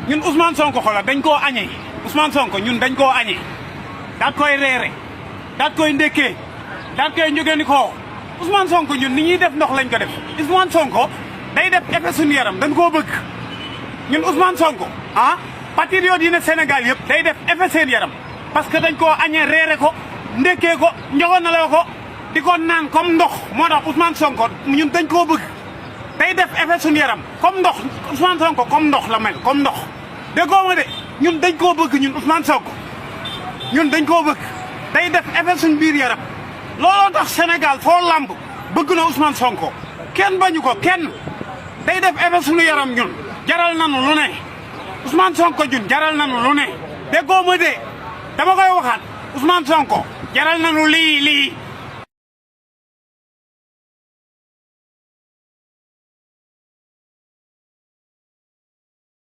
ñun Ousmane Sonko xoolal dañ koo añee Ousmane Sonko ñun dañ koo añee daat koy reere daat koy ndékkee daat koy njogee ni ko Ousmane Sonko ñun ni ñuy def ndox lañ ko def Ousmane Sonko day def effet suñu yaram dañ koo bëgg ñun Ousmane Sonko patriote yi ne Sénégal yëpp day def effet seen yaram parce que dañ koo añee reere ko ndékkee ko njogonaloo ko di ko naan comme ndox moo tax Ousmane Sonko ñun dañ koo bëgg day def effet suñu yaram comme ndox Ousmane Sonko comme ndox la mel comme ndox déggoo ma de ñun dañ koo bëgg ñun Ousmane Sonko ñun dañ koo bëgg day def effet suñu biir yaram looloo tax Sénégal foo lamb bëgg na Ousmane Sonko kenn bañu ko kenn day def effet suñu yaram ñun jaral nañu lu ne Ousmane Sonko ñun jaral nañu lu ne déggoo ma de dama koy waxaat Ousmane Sonko jaral nañu lii